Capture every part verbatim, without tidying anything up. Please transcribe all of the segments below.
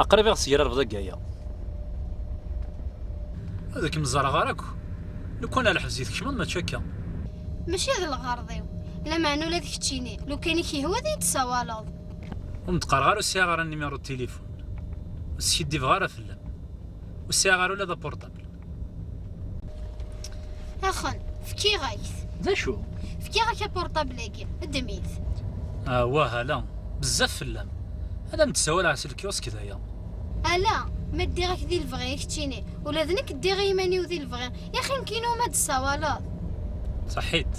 Aqrib i ɣ-tesgrarbeḍ deg aya. Ad kem-ẓreɣ ara akk. Lukan ar lḥebs i tkecmeḍ, mačči akka. Mačči d lɣerḍ-iw. Lameɛna ula d keččini, lukan i k-yehwa ad iyi-d-tsawaleḍ. Ur m-d-qqareɣ ara ur sɛiɣ ara nimiṛu n tilifun. Ur skiddibeɣ ara fell-am. Ur sɛiɣ ara ula d apurṭabl. Axen, fkiɣ-ak-t. D acu? Fkiɣ-ak apurṭabl-agi, ddem-it. Ah, wah, ala, bezzaf fell-am. Ad am-d-sawaleɣ si lkiusk d aya. Ala, ma ddiɣ-ak di lebɣi, a keččini, ula d nekk ddiɣ i yiman-iw di lebɣi. Yaxi nekkini umi ad d-tessawaleḍ? Ṣaḥit.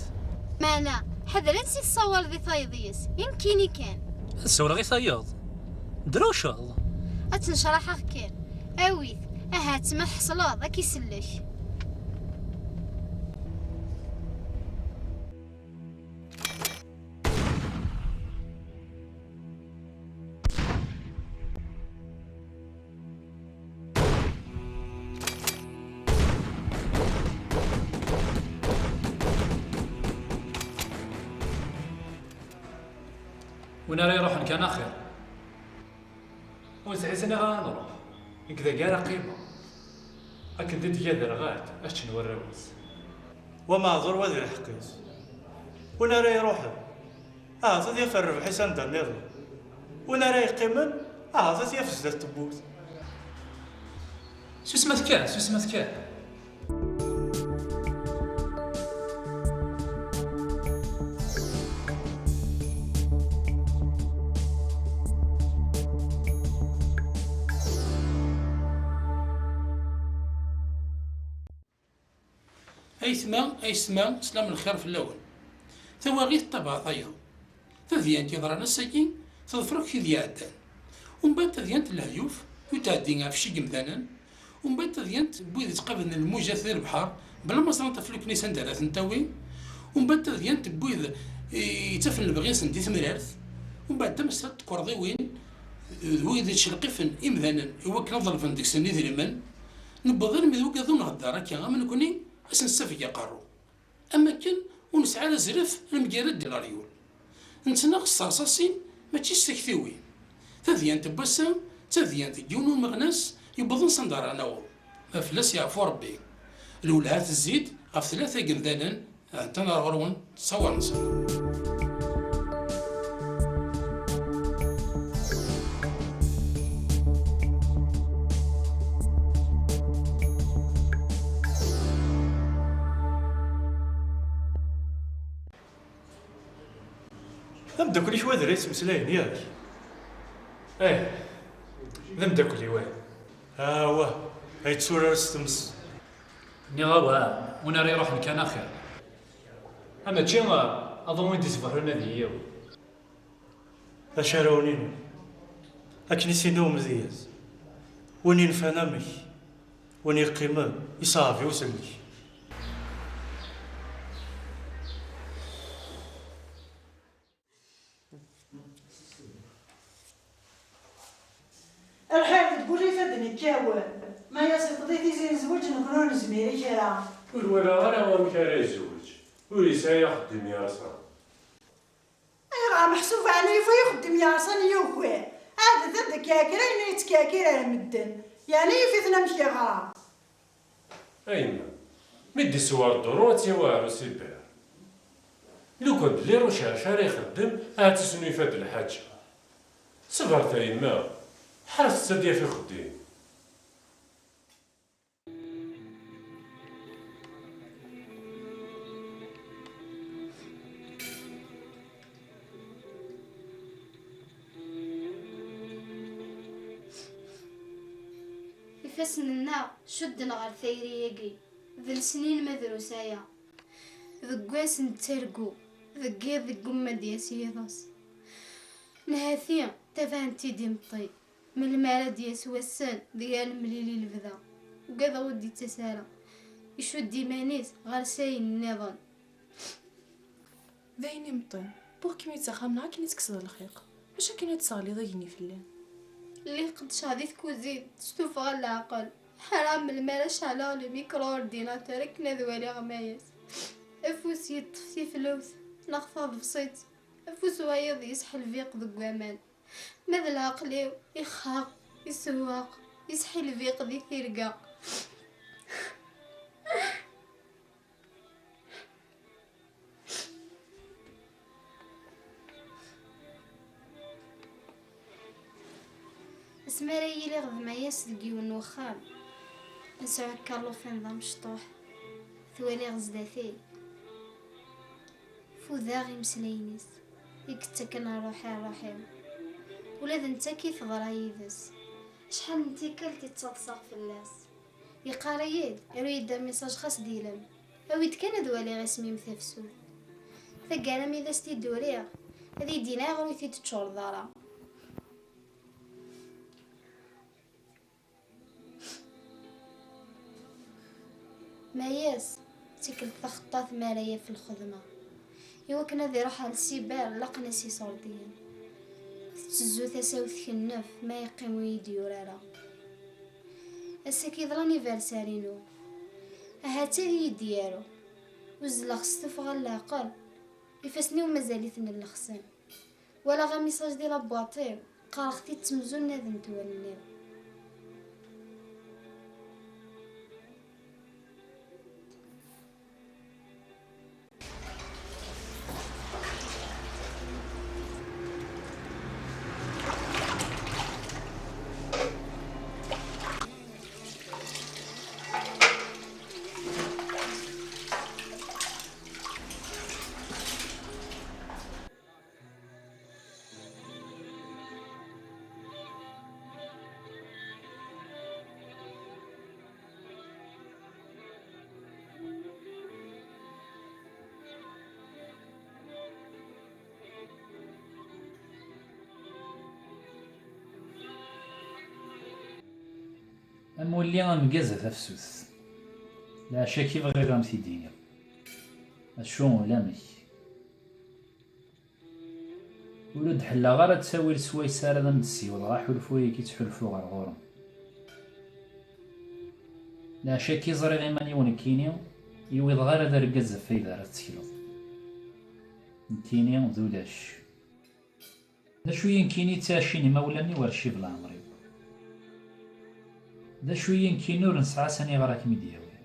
Meɛna, ḥader ansi tessawaleḍ i tayeḍ yes, i nekkini kan. Ad sawleɣ i tayeḍ? Drewceḍ? Ad tt-necraḥeɣ kan. Awi-t, ahat ma tḥeṣleḍ, ad k-isellek. Win ara iruḥen kan axir. Ur nesɛi s aniɣer ara nruḥ. Nekk dagi ara qqimeɣ. Akken d-tga derɣalt, ad ččen warraw-is. Wa meɛdur, wa di lḥeqq-is. Win ara iruḥen, ahat ad yaf rrbeḥ-is anda nniḍen. Win ara yeqqimen, ahat ad t-yaf zdat tewwurt. Susmet kan, susmet kan. Aytma, aytma, slam lxir fell-awen. Tawaɣit ṭṭabeɛ tayeḍ. Tadyant yeḍran ass-agi, teḍfer akk tid iɛeddan. Umbeɛd tadyant n lehyuf, ur tɛeddi ɣef cci n yemdanen. Umbeɛd tadyant n wid yettqablen lmujat di lebḥer, bla ma ẓrant ɣef luknis anda ara tent-tawi. Umbeɛd tadyant n wid, eh, yettafen lebɣi-nsen di temrart. Umbeɛd tamestant n tkurḍiwin, d wid yettcelqifen imdanen i wakken ad ḍelben deg-sen idrimen. Newweḍ armi d wigad ur nhedder akka am nekni, ad s-nessafeg aqerru. Am akken ur nesɛi ara azref nemgarad di leryul. Nettnaɣ s terṣasin, mačči s taktiwin. Tadyant n wass-a d tadyant n yiwen umeɣnas yewwḍen s anda ara naweḍ. Ma fell-as yeɛfu Rebbi. Lwelha tezzi-d ɣef tlata n yemdanen, ha-ten-an ar ɣur-wen ttṣawalen-ten. D ameddakel-ik wa d ara yettmeslayen, yak? Eh, d ameddakel-iw, eh. Awah, ay yetturar s tmes. Nniɣ awah, win ara iruḥen kan axir. A mačči, ah, aḍu i d-isbuḥrun ad iyi-yawi. D acu ara wen-iniɣ? Akken i s-yenna umedyaz, win yenfan amek, win yeqqimen, iṣaḥeb i usellek. Lḥir deg wul ifadden ikkawen. Ma yas ifeḍ-it izin zweǧ, nekkni ur nezmir i kra. Ur walaɣ ara amek ara yezweǧ. Ur yesɛi axeddim yerṣan. Ayɣer meḥsub ɛni yufa axeddim yerṣan yuki? Ɛadet ad d-kɛakra ayen yettkɛakir ar medden. Yeɛni yif-iten amek yeɣra. A yemma, mi d-isewwer dduru ad tt-yawi ɣer usiber. Lukan d lirucac ara ixeddem, ahat isnu ifad lḥaǧa. Ṣebret a yemma, ḥerset ad d-yaf ixeddim. Ifassen-nneɣ cudden ɣer tayri-agi, d lesnin ma drus aya. Deg wass nettargu, deg yiḍ deg umma d-yas yiḍes. Nhati, tabaɛent-id imeṭṭi. Melmi ara d-yas wass-n deg alemlil i lebda, ugadeɣ ur d-ittas ara. Icudd iman-is ɣer sayen nniḍen. D ayen imeṭṭen. Buɣ kem-id s axxam neɣ akken i tekkseḍ lxiq. Acu akken ad d-teɣliḍ igenni fell-i? Lliɣ qeddceɣ di tkuzint, stufaɣ leɛqel. Ḥareɣ melmi ara ceɛleɣ le micro-ordinateur akken ad waliɣ ma-yas. Afus yeṭṭef tiflewt neɣ taḍebsit, afus wayeḍ yesḥelbiq deg waman. Ma d leɛqel-iw, ixaq, isewweq, isḥilbiq di tirga. Asmi ara yiliɣ d Mayas deg yiwen n uxxam, nesɛu akka llufan d amecṭuḥ, twaliɣ zdat-i. Fudeɣ imeslayen-is i yettaken rruḥ i rruḥ-iw. Ula d nettak i teḍra yid-s. Acḥal n tikkelt i ttaḍsaɣ fell-as. Yeqqar-iyi-d, aru-yi-d amiṣaj xas d ilem. Awi-d kan ad waliɣ isem-im tafsut. Taggara mi d as-t-id-uriɣ, ad yi-d-yini ayɣer ur t-id-teččureḍ ara. Mayas, d tikkelt taxeṭṭat mi ara yaf lxedma. Iwakken ad iruḥ ɣer lsibar, laqen-as iṣurdiyen. Tettezzu tasa-w tkennef, ma yeqqim ur yi-d-yuri ara. Ass-agi d l'anniversaire-inu. Ahat ad iyi-d-yaru. Uzzleɣ s tuffɣa n leɛqel. Ifassen-iw mazal-iten llexsen. Walaɣ amiṣaj di la boîte-iw, qqareɣ-t-id ttemzunadent wallen-iw. Amulli ameggaz a tafsut. Leɛca-k i bɣiɣ a m-t-id-iniɣ. Acu ulamek? Ur d-ḥelleɣ ara ttawil swayes ara d am-d-ssiwḍeɣ aḥulfu-agi ttḥulfuɣ ar ɣur-m. Leɛca-k i ẓriɣ iman-iw nekkini, i wiḍeɣ ara d argaz ɣef ayd ara tettekleḍ. Nekkini d ulac. D acu i nekkini ttɛicin imawlan-iw ar ccib leɛmer-iw? D acu i nekkini ur nesɛa s aniɣer ad kem-id-yawi?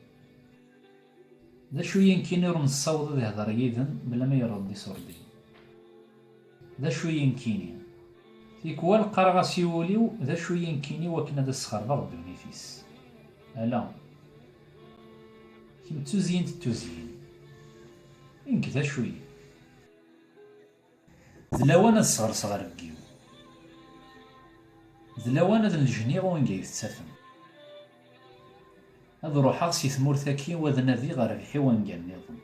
D acu i nekkini ur nessaweḍ ad ihder yid-m bla ma yerreḍ-d iṣurdiyen? D acu i nekkini? Tikwal qqareɣ-as i wul-iw, d acu i nekkini wakken ad as-sxerbeɣ ddunit-is? Ala. Kemm d tuzyint n tuzyin. I nekk d acu-yi? D lawan ad sɣerseɣ rrebg-iw. D lawan ad nejniɣ wanga i tettafem. Ad ruḥeɣ si tmurt-agi u ad nadiɣ rrbeḥ-iw anga nniḍen.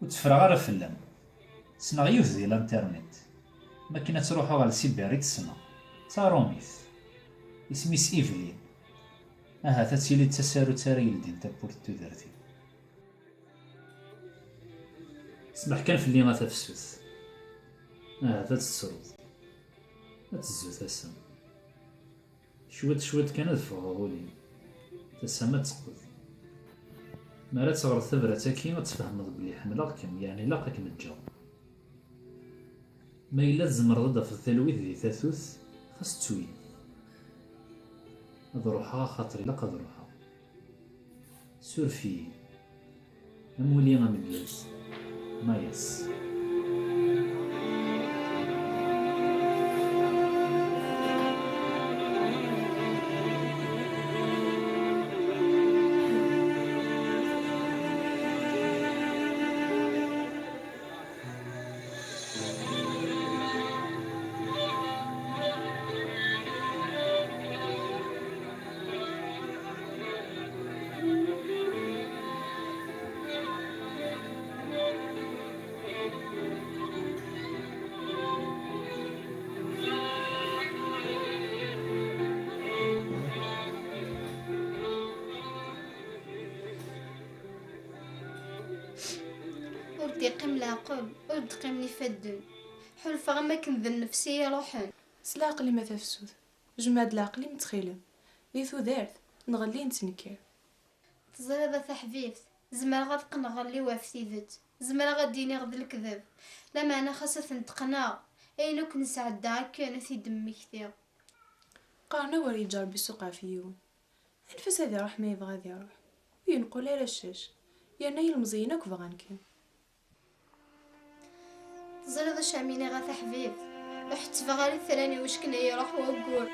Ur tteffreɣ ara fell-am. Ssneɣ yiwet di l'internet. Makken ad truḥeḍ ɣer lsibar i tt-ssneɣ. D taṛumit. Isem-is Evelyn. Ahat ad tili d tasarut ara yeldin tawwurt n tudert-iw. Smeḥ kan fell-i a tafsut. Ahat ad tettruḍ. Ad tezzu tasa. Cwiṭ cwiṭ kan ad ffɣeɣ ɣur-i. Tasa-m ad teqqed. Mi ara teɣreḍ tabrat-agi, ad tfehmeḍ belli ḥemmleɣ-kem, yeɛni ilaq ad kem-ǧǧeɣ. Ma yella tzemreḍ ad d-tafeḍ talwit di tatut, xas ttu-yi. Ad ruḥeɣ axaṭer ilaq ad ruḥeɣ. Suref-iyi. Amulli amedyaz. Mayas. Ur d-iqqim leɛqel, ur d-qqimen ifadden. Ḥulfaɣ am akken d nnefs i yi-iruḥen. S leɛqel-im a tafsut, jmeɛ-d leɛqel-im ttxil-m. Di tudert, nɣelli nettnekkir. Teẓriḍ a taḥbibt, zemreɣ ad qqneɣ allen-iw ɣef tidet, zemreɣ ad d-iniɣ d lekdeb, lameɛna xas ad tent-qqneɣ, ayen akk nesɛedda akken ad t-id-mmektiɣ. Qqaren awer yeǧǧ Rebbi ssuq ɣef yiwen. Anef-as ad iruḥ ma yebɣa ad iruḥ. Ur yenqul ara ccac. Yerna ilmeẓyen akk bɣan-kem. Teẓriḍ acu am iniɣ a taḥbibt? Ur ḥettbeɣ ara itran-iw acken ay iruḥ waggur.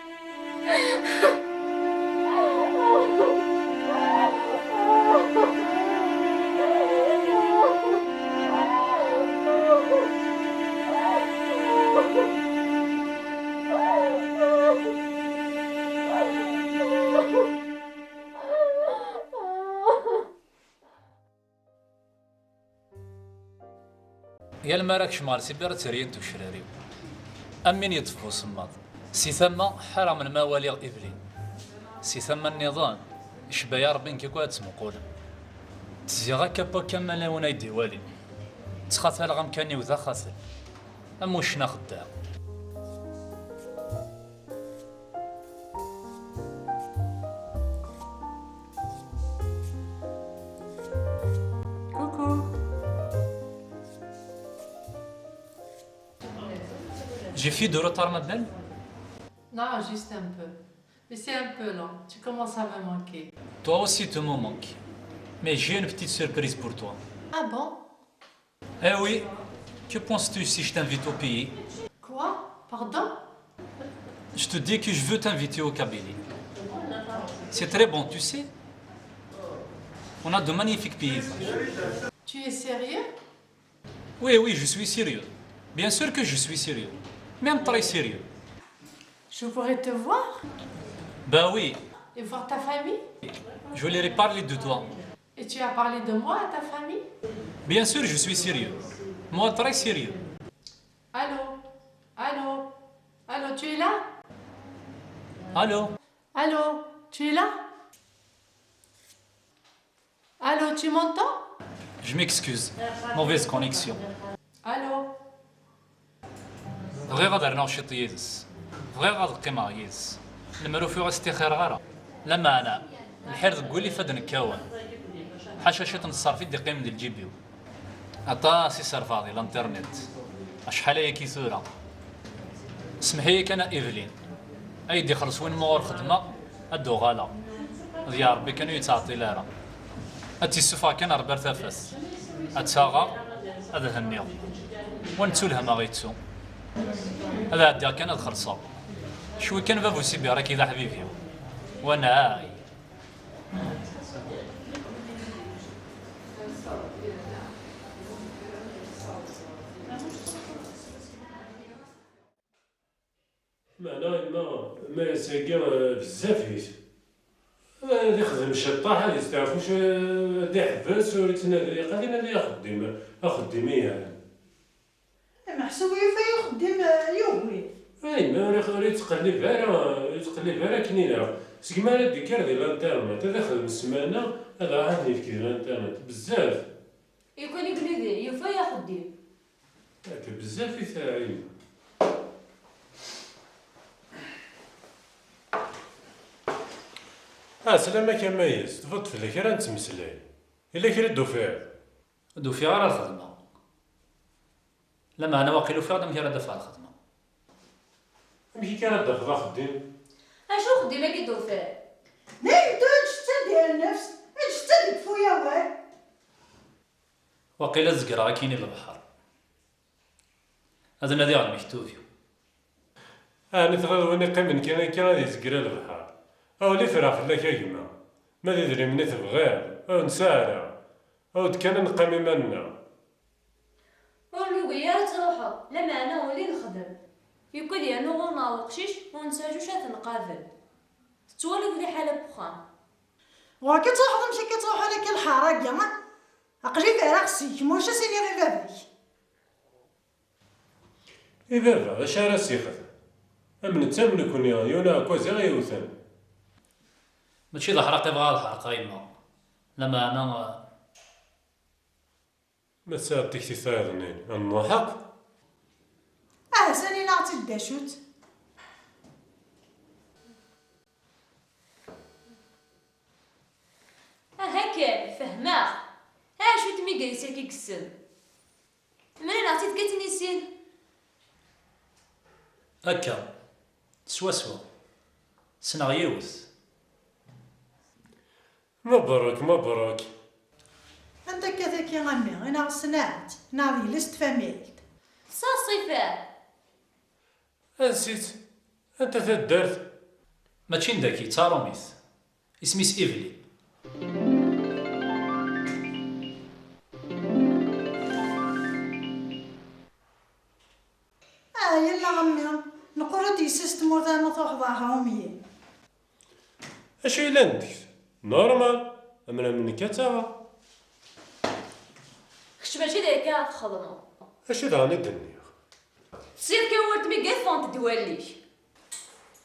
Yal mi ara kecmeɣ ɣer sibir ad tteryint ucrar-iw am win yeṭṭef busemmaḍ. Si tama ḥaramen ma waliɣ Evelyn. Si tama nniḍen icba-yi Rebbi nekk akk ad ttmuqulen. Tezziɣ akka n wakka am lawan ay d-iwalin. Ttxataleɣ amkan-iw d axatel am wuccen axeddaɛ. Coucou. J'ai fait du retard, ma belle? Non, juste un peu. Mais c'est un peu long. Tu commences à me manquer. Toi aussi, tu me manques. Mais j'ai une petite surprise pour toi. Ah bon? Eh oui, que penses-tu si je t'invite au pays? Quoi? Pardon? Je te dis que je veux t'inviter au Kabylie. C'est très bon, tu sais. On a de magnifiques paysages. Tu es sérieux? Oui, oui, je suis sérieux. Bien sûr que je suis sérieux. Même très sérieux. Je pourrais te voir? Bah oui. Et voir ta famille? Je leur ai parlé de toi. Et tu as parlé de moi à ta famille? Bien sûr, je suis sérieux. Moi, très sérieux. Allô? Allô? Allô, tu es là? Allô? Allô, tu es là? Allô, tu m'entends? Je m'excuse. Mauvaise connexion. Allô? Bɣiɣ ad rnuɣ ciṭ yid-s. Bɣiɣ ad qqimeɣ yid-s. Lemmer ufiɣ ur s-ttixxireɣ ara. Lameɛna, lḥir deg wul ifadden kkawen. Ḥaca ciṭ n ṣṣerf i d-iqqimen di lǧib-iw. Aṭas i serfeɣ di l'internet. Acḥal ayagi tura. Semmeḥ-iyi kan a Evelyn. Ad yi-d-ixelleṣ win ma ur xeddmeɣ, ad d-uɣaleɣ. D ya Rebbi kan ur yettɛeṭṭil ara. Ad tt-issufeɣ kan Rebbi ar tafat. Ad tt-aɣeɣ, ad henniɣ. Wa nettu lehmeɣ yettu. Ad ɛeddiɣ kan ad xellṣeɣ. Cwi kan bab usibir-agi d aḥbib-iw. Wa nɛay. Meɛna yemma, ma ass-agi, eh, bezzaf-it. Ad ixdem ciṭṭaḥ, ad isteɛfu, c-, ad iḥbes, ur ittnadi, qadin ad axeddim, axeddim i yeɛni. Meḥsub yufa-yi uxeddim, eh, yugi. A yemma, ur ix-, ur yettqellib ara, ur yettqellib ara akken ilaq. Segmi ara d-ikker di l'internet, ad ixdem ssmana, ad aɣ-, ad yefk di l'internet. Bezzaf. Ikun iglidi, yufa-yi axeddim. Akka bezzaf i teɛyim. Ah, slam-ak a Mayes, tebɣiḍ fell-ak ara nettmeslay. Yella kra i d-tufiḍ? Ur d-ufiɣ ara lxedma. Lameɛna waqil ufiɣ-d amek ara d-afeɣ lxedma. Amek akka ara d-tafeḍ axeddim? Acu uxeddim-agi d-ufiɣ? D ayen tura ǧǧet-tt ad d-yerr nnefs, ǧǧet-tt ad d-yekfu awal. Waqil ad zegreɣ akkin i lebḥer. Ad nadiɣ lmektub-iw. Ɛni tɣileḍ win iqqimen kan akka ad izger i lebḥer? Awel ifreɣ fell-ak a gma. Ma d idrimen i tebɣiḍ, ur nesɛi ara. Aw-d kan ad neqqim iman-nneɣ. Ur nugi ara ad truḥeḍ, lameɛna ul i nexdem. Yuki ad yernu ɣur-neɣ uqcic, ur nettaǧu c ad t-nqabel. Tettwaliḍ liḥala n wexxam. Ɣur-k ad truḥeḍ, amek akka ad truḥeḍ akka lḥara-agi? Aql-i fehreɣ seg-k, ma ulac ad s-iniɣ i baba-k. I baba, d acu ara s-yexdem? Am netta am nekni, yiwen uɛekkaz i ɣ-yewten. Mačči d aḥraq i bɣiɣ ad ḥerqeɣ yemma. Lameɛna, ma tesɛiḍ tikti tayeḍnin, ad nruḥ akk. Aha, sani neɣ-tt-id d acu-tt? Aha kan, fehmeɣ. Acu-t migris-agi yessen? Mlaleɣ-tt-id kan i sin. Akka, swaswa. Ssneɣ yiwet. Mebruk, mebruk. Anta akka tagi a mmi? I neɣ ssneɣ-tt, neɣ d yelli-s n tfamilt? Tesɛa ṣṣifa. Ansi-tt? Anta taddart? Mačči n dagi, d taṛumit. Isem-is Evelyn. Ah, yella a mmi, neqqur-d yessi-s n tmurt arma truḥeḍ ɣer Ṛumyin. Acu yellan deg-s? Normal, am nekk ad tt-aɣeɣ. Kečč mačči d akka ara txedmeḍ. Acu daɣen i d-nniɣ? Tesliḍ kan war tmeggat ffɣent-d wallen-ik.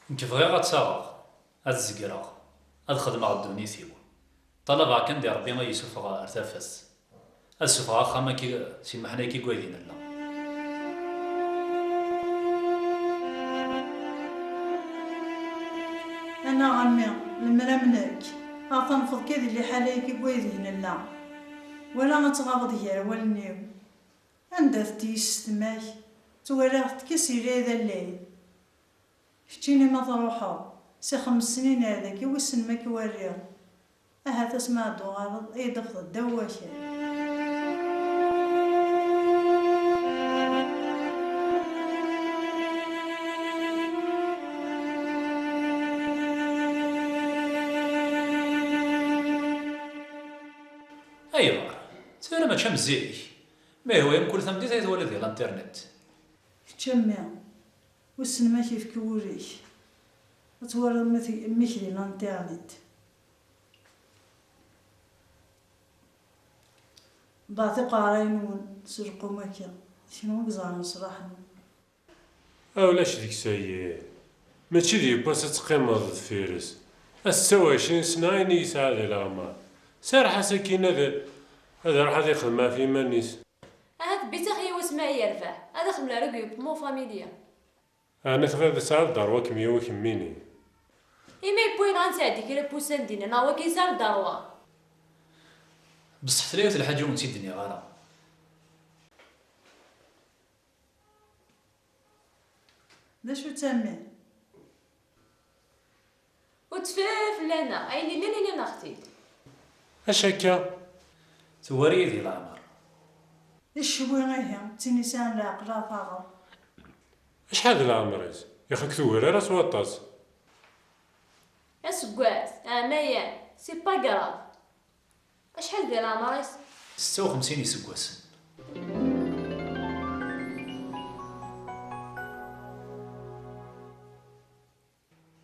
Nekk bɣiɣ ad tt-aɣeɣ, ad zegreɣ, ad xedmeɣ ddunit-iw. Ṭalabeɣ kan di Ṛebbi ad yi-sufeɣ ar tafat. Ad sufɣeɣ axxam-agi si lmeḥna-agi deg waydeg nella. Anaɣ a mmi, lemmer am nekk, ad tanfeḍ kan di liḥala-agi deg waydeg nella, wala ad tɣabeḍ gar wallen-iw. Anda-tent yessetma-k? Ttwaliɣ-tent kan si lɛid ar lɛid. Keččini ma truḥeḍ, si xems snin ar dagi wissen ma k-wariɣ. Ahat asmi ad d-tuɣaleḍ, ad yi-d-tafeḍ ddaw wakal. Ayɣer? Tura mačči am zik. Ma yehwa-yam, kul tameddit ay twaliḍ di l'internet. Kečč a mmi, wissen ma k-yefk wul-ik, ad twaliḍ mmi-k di l'internet. Ḍeɛ tiqerray-nwen s lqum akka, d kenwi i yeẓran leṣlaḥ-nwen. A ulac deg-s ayen. Mačči d yiwwas ad teqqimeḍ deffir-s. Ass-a u ɛecrin sna ayen i yesɛa di leɛmer. Serreḥ-as akkin ad, ad iruḥ ad ixdem ɣef yiman-is. Ahat bitax yiwwas ma yerbeḥ, ad ixdem la revue pour mon familia. Ɛni tebɣiḍ ad tesɛiḍ dderwa kemmi u kemmini? Imi yewwi-aɣ ad nesɛeddi kra n wussan dinna, neɣ wagi yesɛa dderwa? Beṣṣeḥ tella yiwet lḥaǧa ur wen-tt-id-nniɣ ara. D acu-tt a mmi? Ur teffer ara fell-aneɣ, ayen illan ini-aneɣ-t-id. Acu akka? Tugar-iyi di leɛmer. Icwi ihi, d tin yesɛan leɛqel ara taɣeḍ. Acḥal d leɛmer-is? Yak ur k-tugar ara s waṭas. Aseggas, ɛamayan, c'est pas grave. Acḥal di leɛmer-is? Setta u xemsin iseggasen.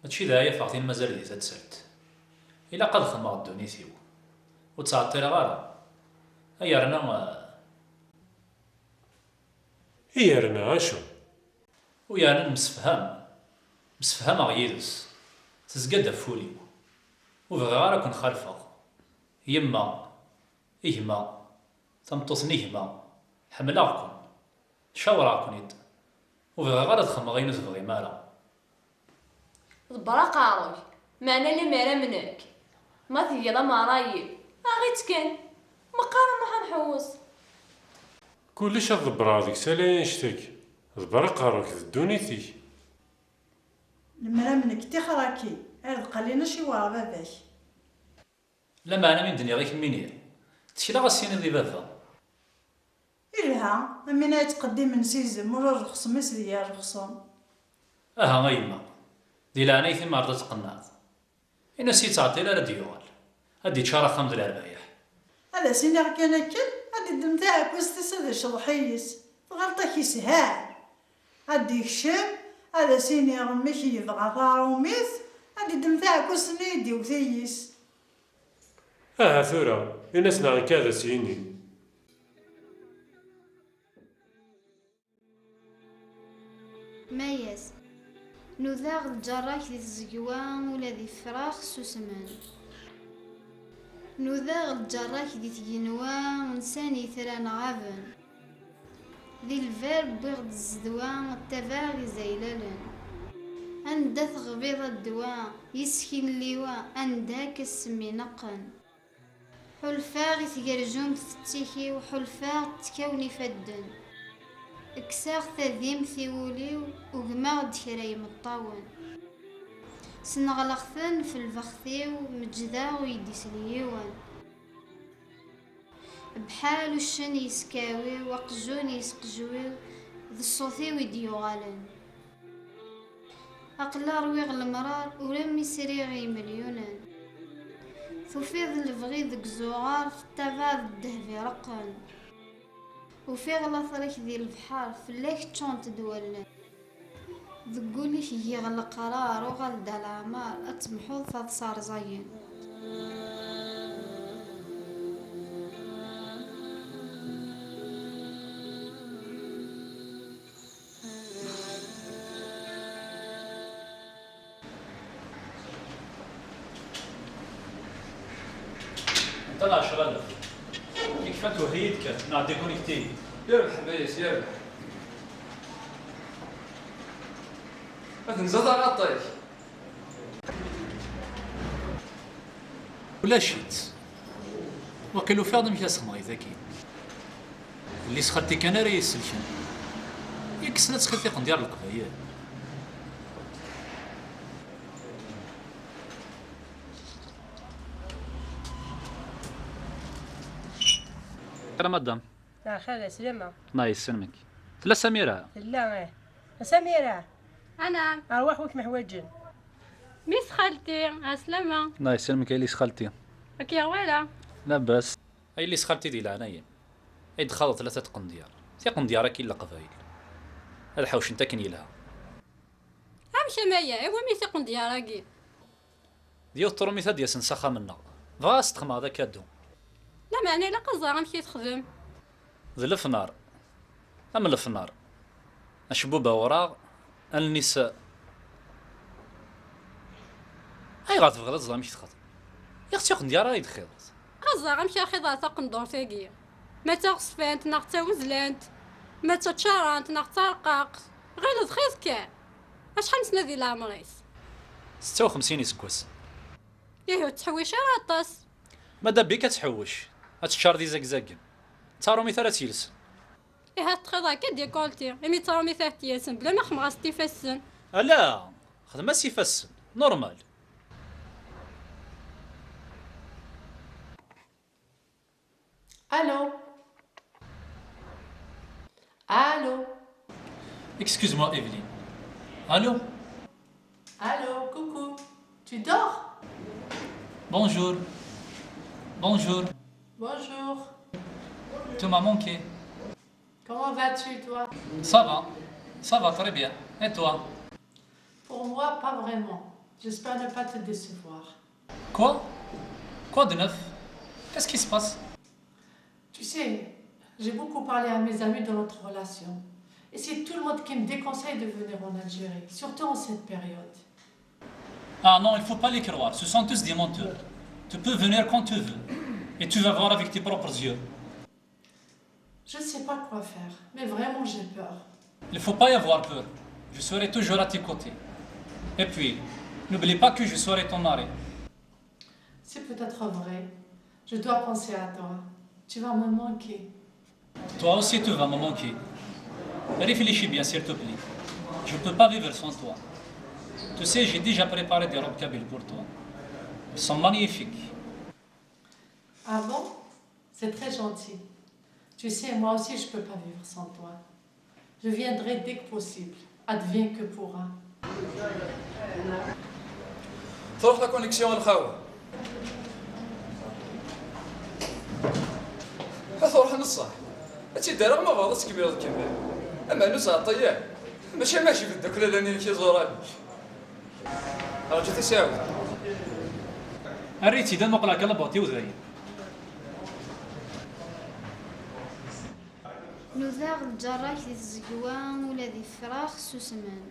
Mačči d aya ffeɣ tin mazal di taddart. Ilaq ad xedmeɣ ddunit-iw. Ur ttɛeṭṭileɣ ara. Ay yerna, eh, I yerna acu? U yerna nemsefham. Msefhameɣ yid-s. Tezga-d ɣef wul-iw. Ur bɣiɣ ara ad ken-xalfeɣ. Yemma, gma, tameṭṭut n gma, ḥemmleɣ-ken. Cawreɣ-ken-id. Ur bɣiɣ ara ad xedmeɣ ayen ur tebɣim ara. Ḍebber aqerruy, meɛna lemmer am nekk, Ma tgiḍ ameɛray-iw, aɣ-itt kan. Meqqar ad nruḥ ad nḥewwes. Kullec ad ḍebbreɣ deg-s ala annect-agi. Ḍebber aqerru-k d ddunit-ik. Lemmer am nekk ṭixer-agi, ar d qalin aciwer a baba-k. Lameɛna mi d-nniɣ i kemmini, ttekleɣ ad s-tiniḍ i baba. Ilha, am win ara yettqeddimen s izem, ula rexsem-is d yir rexsem. Aha a yemma, di leɛnayet-im ɛreḍ ad tqenneɛeḍ. Ini-as yettɛeṭṭil ara d-yuɣal, ad d-iččar axxam d lerbayeḥ. Ad as-iniɣ kan akken, ad d-iddem taɛekkazt-is ad iceḍḥ yis, tɣelṭ-ak ishel. Ad d-ikcem, ad as-iniɣ mmi-k yebɣa taṛumit, ad d-iddem taɛekkazt-nni i d-iwet yis. Aha tura, ini-as neɣ akka ad as-yini. Mayas. Nudaɣ lǧerrak di tẓegwa, ula d ifrax susmen. Nudaɣ lǧerrak di tgenwa, nsan yitran ɣaben. Di lberr wwiɣ-d zzedwa, ttabaɛeɣ izaylalen. Anda teɣbiḍ a ddwa, yes-k i nliwa, anda akka ssem ineqqen. Ḥulfaɣ i tgerjumt tettiki-w, ḥulfaɣ ttekkawen ifadden. Kkseɣ tadimt i wul-iw, ugmeɣ-d kra imeṭṭawen. Sneɣleɣ-ten f lbext-iw, meǧǧdeɣ ur yi-d-isli yiwen. Bḥal uccen yeskawiw, aqjun yesqejwiw, d ṣṣut-iw i d-yuɣalen. Aql-a rwiɣ lemrar, ur am-isriɣ imelyunen. Tufiḍ lebɣi deg zuɣar, tettabaɛeḍ ddheb ireqqen. Ufiɣ later-ik di lebḥer, fell-ak ččunt-d wallen. Deg wul-ik giɣ leqrar, uɣal-d a leɛmer, ad temḥuḍ taḍsa rẓagen. Anta lɛecṛa alef? Yekfa twehhi yid-ken, neɣ déconnecté-yi-d? Yerbeḥ, Mayas, yerbeḥ. Ad nẓad aɣaṭ-ik. Ulac-itt. Waqil ufiɣ-d amek ad s-xedmeɣ i dagi. Yelli-s xalti kan ara yi-isellken. Kkes la ttxil tiqendyar n Leqbayel. Ara madam. Ah, xala, slama. Allah yesselmek. Tella Samira? Tella, eh. A Samira! Anɛam. Arwaḥ wi kem-ḥwaǧen. Miss xalti, ɛeslama. Allah yesselmek a yelli-s xalti. Ad k-yaɣ wala. Labas. A yelli-s xalti di leɛnaya-m. Ay d-xaḍeḍ tlata tqendyar. Tiqendyar-agi n Leqbayel. Ad ḥewcent akken yelha. Amek a Maya, iwumi tiqendyar-agi? D yiwet trumit ad d-yasen s axxam-nneɣ. Bɣiɣ ad s-d-xedmeɣ d akadu. Lameɛna ilaq ad ẓreɣ amek i texdem. D lefnar. Am lefnar. Acebbub awraɣ, allen-is. Ayɣer tebɣiḍ ad teẓreḍ amek texdem? Yak d tiqendyar ara yi-d-txiḍeḍ. Ad ẓreɣ amek ara xiḍeɣ taqendurt-agi. Ma d taɣezzfant neɣ d tawezlant, ma d taččarant neɣ d tarqaqt. Ɣileḍ xir kan. Acḥal n sna di leɛmer-is? Setta u xemsin iseggasen. Ihi ur tettḥewwec ara aṭas. Ma d abik ad tḥewwec, ad teččar d izagzagen. D tarumit ara tt-yelsen. Ihi ad teṭṭxiḍ akka décolleté, imi d tarumit ara tt-yelsen, bla ma xedmeɣ-as ifassen. Ala, xdem-as ifassen, normal. Allô? Allô? Excuse-moi, Evelyne. Allô? Allô, coucou. Tu dors? Bonjour. Bonjour. Bonjour. Tu m'as manqué. Comment vas-tu, toi? Ça va. Ça va très bien. Et toi? Pour moi, pas vraiment. J'espère ne pas te décevoir. Quoi? Quoi de neuf? Qu'est-ce qui se passe? Tu sais, j'ai beaucoup parlé à mes amis de notre relation. Et c'est tout le monde qui me déconseille de venir en Algérie, surtout en cette période. Ah non, il faut pas les croire. Ce sont tous des menteurs. Tu peux venir quand tu veux. Et tu vas voir avec tes propres yeux. Je sais pas quoi faire, mais vraiment j'ai peur. Il faut pas y avoir peur. Je serai toujours à tes côtés. Et puis, n'oublie pas que je serai ton mari. C'est peut-être vrai. Je dois penser à toi. Tu vas me manquer. Toi aussi, tu vas me manquer. Réfléchis bien, s'il te plaît. Je ne peux pas vivre sans toi. Tu sais, j'ai déjà préparé des robes kabyles pour toi. Elles sont magnifiques. Ah bon? C'est très gentil. Tu sais, moi aussi, je peux pas vivre sans toi. Je viendrai dès que possible. Advienne que pourra. تروح la connexion الخاوة. تروح نص ساعة. هادشي دارها ما بعض تكمل تكمل. اما نزع الطيار. ماشي ماشي في الدك ولا لاني كي زوراني. راه جيتي ساوي. Err-itt-id ad muqleɣ kan labwaṭ-iw dayen. Nudaɣ lǧerrak di tẓegwa, ula d ifrax susmen.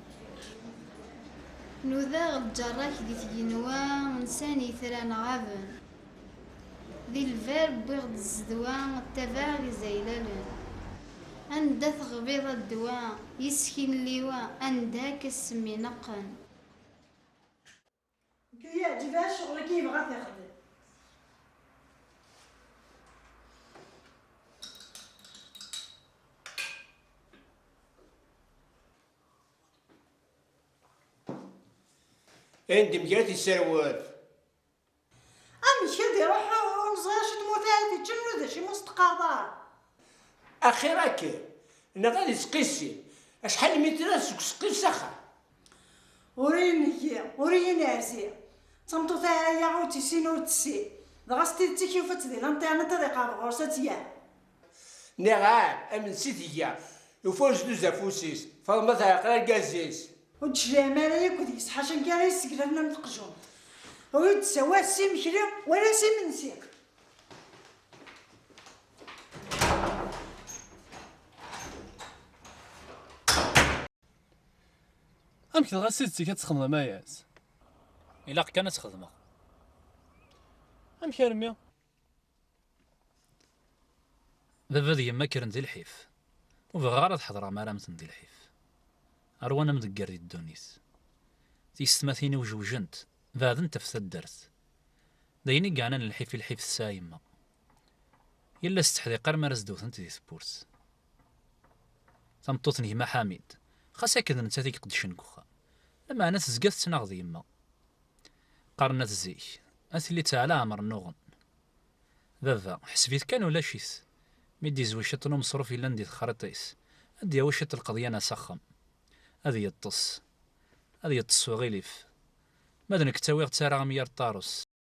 Nudaɣ lǧerrak di tgenwa, nsan yitran ɣaben. Di lberr wwiɣ-d zzedwa, ttabaɛeɣ izaylalen. Anda teɣbiḍ a ddwa, yis-k i nliwa, anda akka ssem ineqqen. Nekk yeɛǧeb-as ccɣel-agi yebɣa t-ixdem. Ayen d-imger tisserwet. Amek ad iruḥ ur neẓri acu tmurt ara t-iččen ula d acu i mus teqqareḍ ara? Axir akken, neɣ ad ittqissi. Acḥal n lmitrat seg useqqi s axxam? Ur iyi-ngi, ur iyi-nerzi. D tameṭṭut ara yaɣ ur tt-issin ur tessin. Dɣa s tidet-ik yufa-tt di l'internet ad iqerreb ɣur-s ad tt-yaɣ. Nniɣ-am, amen si tga, yufa ur zluz afus-is, Faḍma teɛreq argaz-is. Ur d-tecliɛem ara yakk deg-s, ḥaca nekk ara yesseglafen am teqjumt. Ur d-tsawa s imekli wala s imensi. Amek dɣa s tidet-ik ad txedmem aya? Ilaq kan ad t-xedmeɣ. Amek armi? Baba d yemma kkren di lḥif. Ur bɣiɣ ara ad ḥeḍreɣ mi ara mmten di lḥif. Rwan amdegger di ddunit. Tiyessetmatin-iw jewjent, beɛdent ɣef taddart. D ayen i yeɛnan lḥif i lḥif tesɛa yemma. Yal ass tetteḥdiq armi ara s-d-wtent di tewwurt. Tameṭṭut n gma Ḥamid, xas akken d nettat i iqeddcen deg uxxam, lameɛna tezga tettnaɣ d yemma. Qqaren-at zik, ad tili d taɛla ɛmer nnuɣen. Baba, ḥseb-it kan ulac-it. Mi d-yezwi ciṭ n umeṣruf yellan di texriṭ-is, ad d-yawi ciṭ n lqeḍyan-a s axxam. Ad yeṭṭes. Ad yeṭṭes s uɣilif. Ma d nekk ttawiɣ-tt ara am yir ṭṭarus.